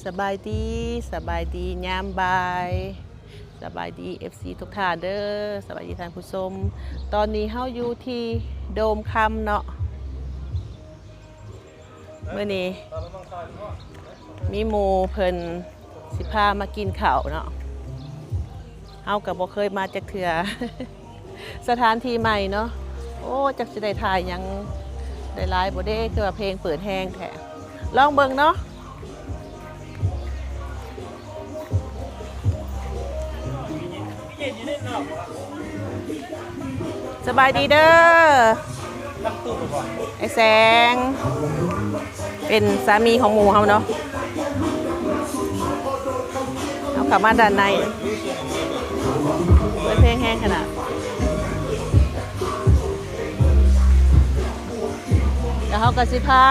ສະບາຍດີ, ສະບາຍດີຍາມບ່າຍ, ສະບາຍດີ ເອັຟຊີ ທຸກທ່ານເດີ, ສະບາຍດີທ່ານຜູ້ຊົມ. ຕອນນີ້ເຮົາຢູ່ທີ່ໂດມຄຳເນາະ. ມື້ນີ້ມີໝູ່ເພິ່ນຊິພາມາກິນເຂົ້າເນາະ, ເຮົາກໍບໍ່ເຄີຍມາຈັກເທື່ອ. ສະຖານທີ່ໃໝ່ເນາະ. ໂອ້ ຈັກຊິໄດ້ຖ່າຍຫຍັງໄດ້ຫຼາຍບໍ່ເດ້, ຄືວ່າເພງເປີດແຮງແທ້. ລອງເບິ່ງເນາະ. ສະບາຍດີເດີ ໄອ້ແສງ ເປັນສາມີຂອງໝູ່ເຮົາເນາະ. ເຮົາເຂົ້າມາດ້ານໃນ ເປີດເພງແຮງຂະໜາດ. ແລ້ວເຮົາກໍຊິພາ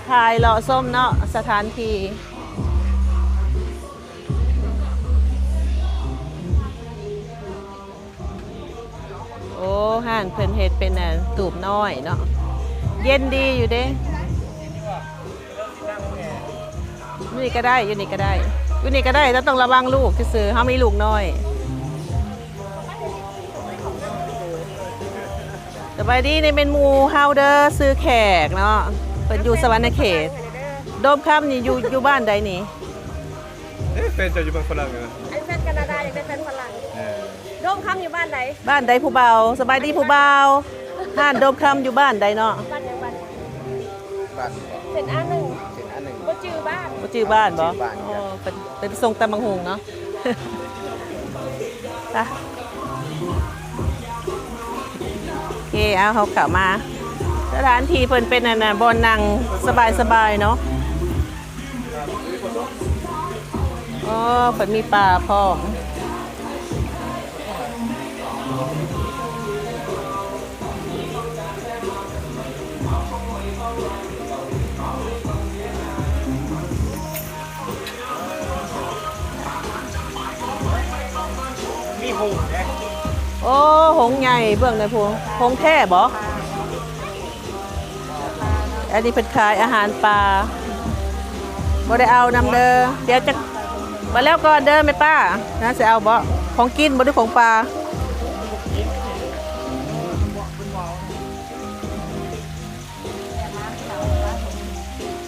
ຖ່າຍເລາະຊົມເນາະ ສະຖານທີ່. ໂອ້ ຮ້ານເພິ່ນເຮັດເປັນ ອ່າ ຕູບນ້ອຍເນາະ, ເຢັນດີຢູ່ເດ້. ຢູ່ນີ້ກໍໄດ້, ຢູ່ນີ້ກໍໄດ້, ຢູ່ນີ້ກໍໄດ້, ແຕ່ຕ້ອງລະວັງລູກຊື່ໆ, ເຮົາມີລູກນ້ອຍ. ສະບາຍດີ, ນີ້ແມ່ນໝູ່ເຮົາເດີ, ຊື່ແຂກເນາະ, ເພິ່ນຢູ່ສະຫວັນນະເຂດ. ໂດມຄຳນີ້ຢູ່ ຢູ່ບ້ານໃດນີ້? ເອີ ແຟນເຈົ້າຢູ່ເມືອງຝຣັ່ງນະ. ອັນແຟນການາດາຢາກໄດ້ແຟນຝຣັ່ງ. ເອີ ໂດມຄຳຢູ່ບ້ານໃດ? ບ້ານໃດຜູ້ບ່າວ? ສະບາຍດີຜູ້ບ່າວ. ຮ້ານໂດມຄຳຢູ່ບ້ານໃດເນາະ? ບ້ານຫຍັງ? ບ້ານຫຍັງ? ບ້ານ ເສັ້ນ ອາ ໜຶ່ງ ເສັ້ນ ອາ ໜຶ່ງ. ບໍ່ຈື່ບ້ານ. ບໍ່ຈື່ບ້ານບໍ? ບໍ່ຈື່ບ້ານ. ອໍ ເປັນ ເປັນສົ່ງຕຳບັກຫຸ່ງເນາະ. ໄປ ໂອເຄ ເອົາ ເຮົາເຂົ້າມາ ສະຖານທີ່ເພິ່ນເປັນອັນນ່າ ບ່ອນນັ່ງສະບາຍໆເນາະ. ອໍ ເພິ່ນມີປາພ້ອມ. ມີຫົງເດ້. ໂອ້ ຫົງໃຫຍ່ເບິ່ງແດ່ພຸ້ນ. ຫົງແທ້ບໍ? ອັນນີ້ເພິ່ນຂາຍອາຫານປ່າ. ບໍ່ໄດ້ເອົານຳເດີ. ດຽວຈະ ບັດແລ້ວກ່ອນເດີແມ່ປ້າ. ນາຊິເອົາບໍ? ຂອງກິນບໍ ຫຼືຂອງປ່າ?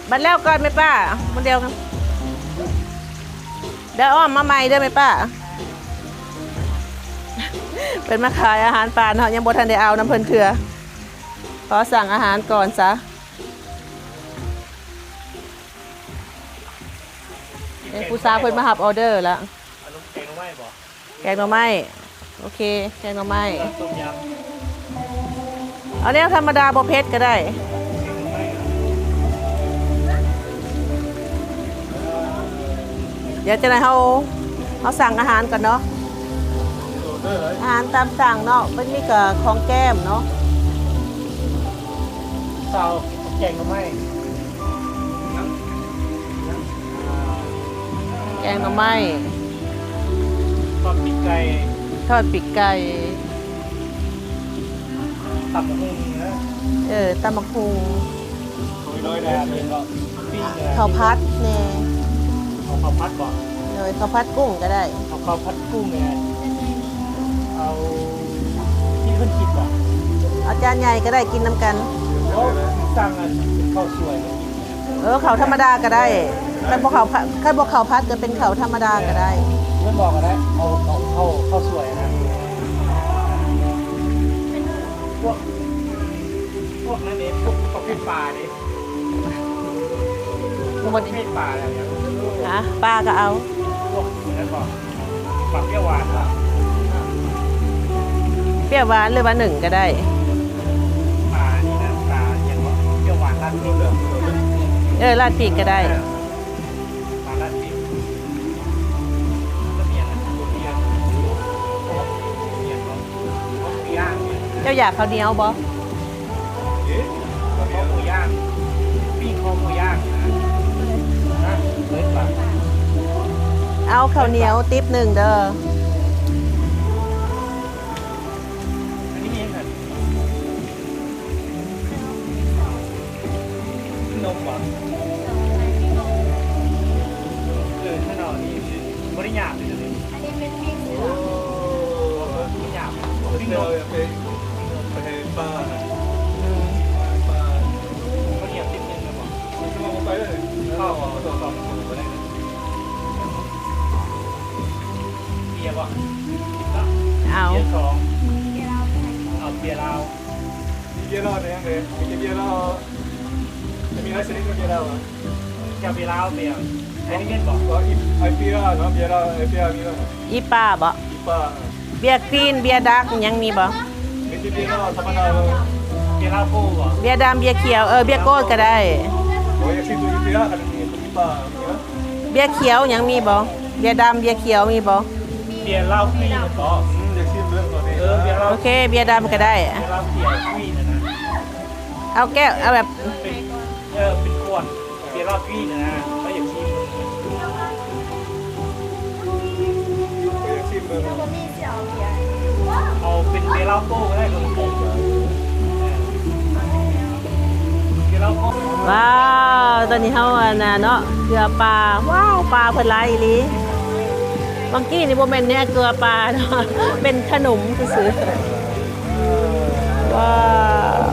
ບັດແລ້ວກ່ອນແມ່ປ້າ. ບັດແລ້ວ ດຽວອ້ອມມາໃໝ່ເດີແມ່ປ້າ. ເພິ່ນມາຂາຍອາຫານປ່າເນາະ, ຍັງບໍ່ທັນໄດ້ເອົານຳເພິ່ນເທື່ອ. ຂໍສັ່ງອາຫານກ່ອນຊະ. ເອີ ຜູ້ສາວເພິ່ນມາຮັບອໍເດີລະ. ອັນນັ້ນແກງໜໍ່ໄມ້ບໍ? ແກງໜໍ່ໄມ້. ໂອເຄ ແກງໜໍ່ໄມ້. ຕົ້ມຍຳ. ເອົາແນວທຳມະດາ ບໍ່ເຜັດກໍໄດ້. ດຽວຈັ່ງໃດເຮົາ ເຮົາສັ່ງອາຫານກ່ອນເນາະ. ອາຫານຕາມສັ່ງເນາະ, ມັນມີກະຂອງແກ້ມເນາະ. ສາວ ແກງໜໍ່ໄມ້. ແກງໜໍ່ໄມ້. ທອດປີກໄກ່. ທອດປີກໄກ່. ຕຳບັກຫຸ່ງເດີ. ເອີ ຕຳບັກຫຸ່ງ. ເຂົ້າຜັດແດ່. ເອົາເຂົ້າຜັດບໍ? ໂດຍ ເຂົ້າຜັດກຸ້ງກໍໄດ້. ເອົາເຂົ້າຜັດກຸ້ງແດ່. ເອົາທີ່ເພິ່ນຄິດບໍ? ເອົາຈານໃຫຍ່ກໍໄດ້ ກິນນຳກັນ. ບໍ່ ສັ່ງອັນເຂົ້າສວຍມາກິນ. ເອີ ເຂົ້າທຳມະດາກໍໄດ້. ຄັນບໍ່ເຂົ້າ ຄັນບໍ່ເຂົ້າຜັດກໍເປັນເຂົ້າທຳມະດາກໍໄດ້. ເພິ່ນບອກກໍໄດ້ ເອົາ ເອົາເຂົ້າ ເຂົ້າສວຍນະ. ພວກ ພວກນັ້ນເດ້ ພວກປະເພດປາເດ້. ໝົດ ປາແລ້ວ ອາ ປາກໍເອົາ. ພວກນັ້ນບໍ? ປາປ່ຽວຫວານບໍ? ປ່ຽວຫວານ ຫຼືວ່າໜຶ້ງກໍໄດ້. ປານີ້ນະ ປາຫຍັງບໍ? ປ່ຽວຫວານລາດພຣິກ. ເອີ ລາດພຣິກກໍໄດ້. ເອີ ປາລາດພຣິກ. ແລ້ວມີຫຍັງນະ? ເຂົ້າໜຽວ. ເຈົ້າຢາກເຂົ້າໜຽວບໍ່? ເອີ ເຂົ້າໝູຍ່າງ ປີ້ງຄໍໝູຍ່າງນະ. ເອົາເຂົ້າໜຽວຕິບໜຶ່ງເດີ. ອັນນີ້ມີຫຍັງຫັ້ນ? ນົມຫວານ. ເຂົ້າເອົາຕົວສອງໂຕກໍໄດ້ນະ. ເບຍບໍ່? ເອົາ ເບຍສອງ ເອົາເບຍລາວ. ມີເບຍລາວແດ່ເດ້ ມີແຕ່ເບຍລາວ. ມີຫຼາຍຊະນິດເບຍລາວ. ເຈົ້າເບຍລາວເບຍ ໄອເບຍນບໍ່? ເອີ ເບຍລາວເນາະ ເບຍລາວ ເບຍມີບໍ່? ອີປາບໍ່? ເບຍກຣີນ ເບຍດາກ ຫຍັງມີບໍ່? ມີແຕ່ເບຍລາວທຳມະດາ. ເບຍລາວໂກ້ບໍ່? ເບຍດຳ ເບຍຂຽວ ເອີ ເບຍໂກ້ກໍໄດ້. ໂອ້ຍ ຢາກຊິບເບຍ ຄັນມີອີປາມີບໍ່? ເບຍຂຽວຫຍັງມີບໍ່? ເບຍດຳ ເບຍຂຽວມີບໍ່? ເບຍລາວຟຣີແມ່ນບໍ່? ອືມ ຢາກຊິບເບິ່ງຕົວນີ້. ເອີ ເບຍລາວ ໂອເຄ ເບຍດຳກໍໄດ້. ເບຍລາວຟຣີຫັ້ນນະ ເອົາແກ້ວ ເອົາແບບ ເປັນ ເອີ ເປັນຂວດ. ເບຍລາວກຣີນນະ ຂ້ອຍຢາກຊິມເບິ່ງ ຂ້ອຍຢາກຊິມເບິ່ງ. ເອົາເປັນເບຍລາວໂກ້ກໍໄດ້ ເບຍລາວໂກ້. ວ້າວ ຕອນນີ້ເຮົາ ອັນນ່າເນາະ ເກືອປາ. ວ້າວ ປາເພິ່ນຫຼາຍອີ່ຫຼີ. ບາງກີ້ນີ້ບໍ່ແມ່ນເນື້ອເກືອປາເນາະ ເປັນຂະໜົມຊື່ໆ. ວ້າວ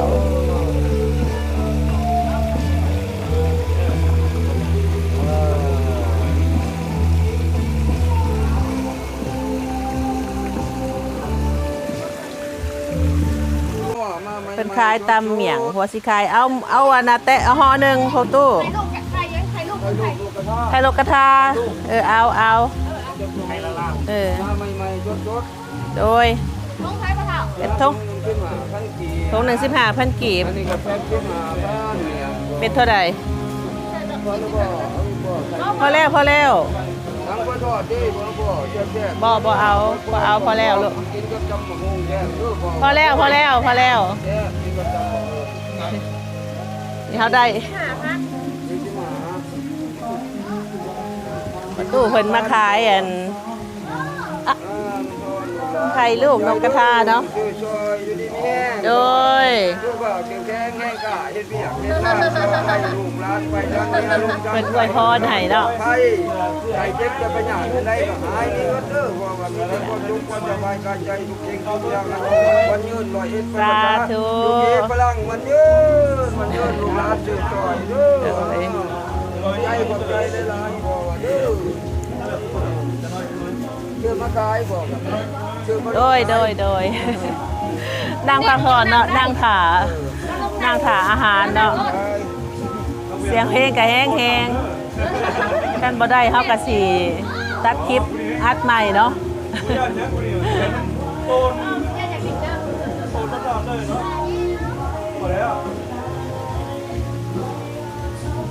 ເພິ່ນຂາຍຕຳໝ້ຽງ ຫົວຊິໄຄ. ເອົາ ເອົາອັນນະແຕະ ເອົາຫໍ່ໜຶ່ງພໍ່ຕູ້. ໄຂ່ລູກກະທາ ເອີ ເອົາ ເອົາ ເອີ ມາໃໝ່ໆ ສົດໆ. ໂດຍ ເປັນຖົງ ຖົງໜຶ່ງສິບຫ້າພັນກີບ. ອັນນີ້ກໍແຊບສິບຫ້າພັນ. ເປັນເທົ່າໃດ? ພໍແລ້ວ ພໍແລ້ວ. ບໍ່ ບໍ່ເອົາ ບໍ່ເອົາ ພໍແລ້ວລູກ. ພໍແລ້ວ ພໍແລ້ວ ພໍແລ້ວ. ນີ້ເຮົາໄດ້ ປະຕູເພິ່ນມາຂາຍອັນ ອະ ໄຂ່ລູກນົກກະທາເນາະ. ໂດຍ ເພິ່ນອວຍພອນໃຫ້ເນາະ. ສາທຸ. ໂດຍ ໂດຍ ໂດຍ. ນັ່ງພັກຜ່ອນເນາະ ນັ່ງຖ້າ ນັ່ງຖ້າອາຫານເນາະ. ສຽງເພງກະແຮງໆ. ຄັນບໍ່ໄດ້ເຮົາກະຊິຕັດຄລິບອັດໃໝ່ເນາະ.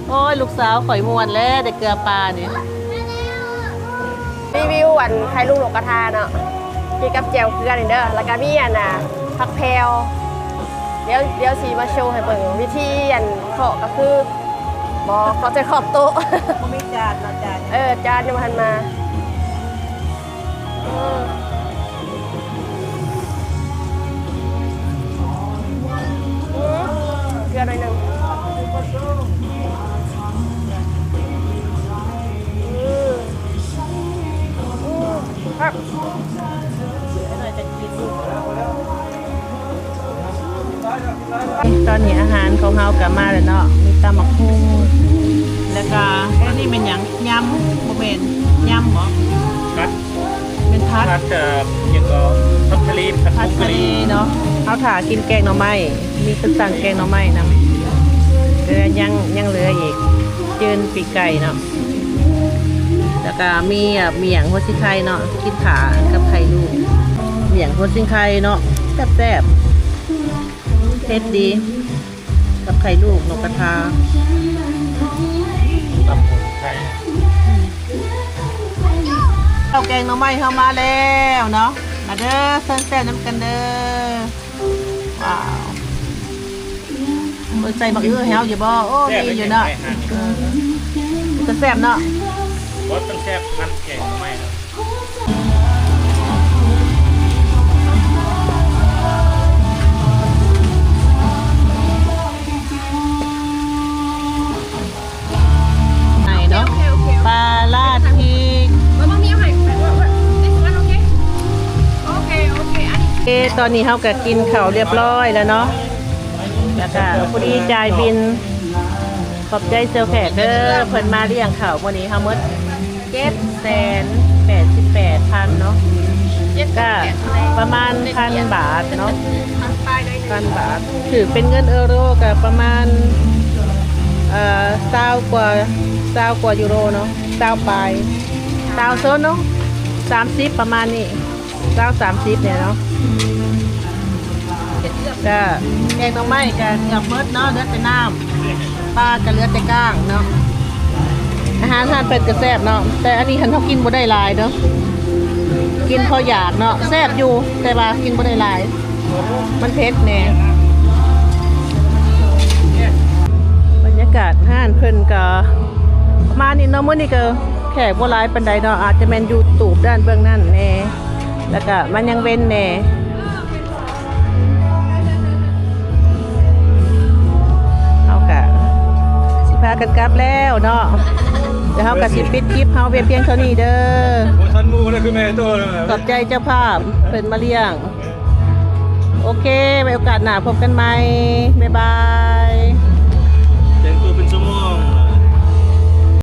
ໂອ້ຍ ລູກສາວຂ້ອຍມ່ວນແລ້ວ ໄດ້ເກືອປານີ້. ຣີວິວອັນໄຂ່ລູກນົກກະທາເນາະ ກິນກັບແຈ່ວເກືອນີ້ເດີ. ແລ້ວກະມີອັນນ່າ ຜັກແພວ. ດຽວ ດຽວຊິມາໂຊໃຫ້ເບິ່ງ ວິທີອັນເຄາະກະຄື ບໍ່ ເຄາະໃສ່ຂອບໂຕະ. ບໍ່ມີຈານເນາະ ຈານ ເອີ ຈານຍັງບໍ່ທັນມາ. ເອີ ເກືອໜ້ອຍໜຶ່ງ. ອືມ ອືມ ຄັກ. ຕອນນີ້ອາຫານຂອງເຮົາກະມາແລ້ວເນາະ ມີຕຳໝາກຫຸ່ງ ແລ້ວກະ ອັນນີ້ແມ່ນຫຍັງ? ຍຳ ບໍ່ແມ່ນ ຍຳບໍ? ຜັດ ແມ່ນຜັດ ຜັດ ເອີ ຫຍັງກໍ ຜັກທະເລ ຜັດ ຜັດ ຜົງກະຫຼີ່ເນາະ. ເຮົາຖ້າກິນແກງໜໍ່ໄມ້ ມີເພິ່ນສັ່ງແກງໜໍ່ໄມ້ນຳ ແຕ່ຍັງ ຍັງເຫຼືອອີກ ຈື່ນປີກໄກ່ເນາະ. ແລ້ວກະມີ ອາ ໝ້ຽງຫົວຊິໄຄເນາະ ກິນຖ້າກັບໄຂ່ລູກ. ໝ້ຽງຫົວຊິໄຄເນາະ ແຊບໆ ເຜັດດີ ກັບໄຂ່ລູກນົກກະທາ. ເຂົ້າແກງໜໍ່ໄມ້ເຮົາມາແລ້ວເນາະ ມາເດີ ເຊີນແຊບນຳກັນເດີ. ວ້າວ ເພິ່ນໃສ່ໝາກອຶໃຫ້ເຮົາຢູ່ບໍ່? ໂອ້ ມີຢູ່ເນາະ. ເອີ ເປັນຕາແຊບເນາະ. ບໍ່ ຕ້ອງແຊບ ຄັນແກງໜໍ່ໄມ້ເນາະ. ໄປເນາະ ໂອເຄ ໂອເຄ ໂອເຄ ປາລາດພິກ. ເອ ຕອນນີ້ເຮົາກະກິນເຂົ້າຮຽບຮ້ອຍແລ້ວເນາະ ແລ້ວກະພໍດີຈ່າຍບິນ. ຂອບໃຈເຈົ້າແຂກເດີ ເພິ່ນມາລ້ຽງເຂົ້າມື້ນີ້ ເຮົາໝົດເຈັດແສນແປດສິບແປດພັນເນາະ ກະປະມານພັນບາດເນາະ ພັນບາດ ຖືເປັນເງິນເອີໂຣກະປະມານ ເອີ ຊາວກວ່າ ຊາວກວ່າຢູໂຣເນາະ ຊາວປາຍ ຊາວເຊີນເນາະ ສາມສິບ ປະມານນີ້ ຊາວ ສາມສິບ ນີ້ເນາະ. ກະແກງໜໍ່ໄມ້ກະເກືອບໝົດເນາະ ເຫຼືອແຕ່ນ້ຳ ປາກະເຫຼືອແຕ່ກ້າງເນາະ. ອາຫານຮ້ານເພິ່ນກະແຊບເນາະ ແຕ່ອັນນີ້ຫັ້ນເຮົາກິນບໍ່ໄດ້ຫຼາຍເນາະ ກິນພໍຢາກເນາະ ແຊບຢູ່ ແຕ່ວ່າກິນບໍ່ໄດ້ຫຼາຍ ມັນເຜັດແດ່. ບັນຍາກາດຮ້ານເພິ່ນກະປະມານນີ້ເນາະ ມື້ນີ້ກະແຂກບໍ່ຫຼາຍປານໃດເນາະ ອາດຈະແມ່ນຢູ່ຕູບດ້ານເບື້ອງນັ້ນແດ່ ແລ້ວກະມັນຍັງເວັນແດ່. ເຮົາກະຊິພາກັນກັບແລ້ວເນາະ ແລ້ວເຮົາກະຊິປິດຄລິບເຮົາໄວ້ພຽງເທົ່ານີ້ເດີ. ບໍ່ທັນໝູ່ເລີຍ ຄືແມ່ໂຕເລີຍ. ຂອບໃຈເຈົ້າພາບເພິ່ນມາລ້ຽງ. ໂອເຄ ໄວ້ໂອກາດໜ້າພົບກັນໃໝ່ ບາຍບາຍ.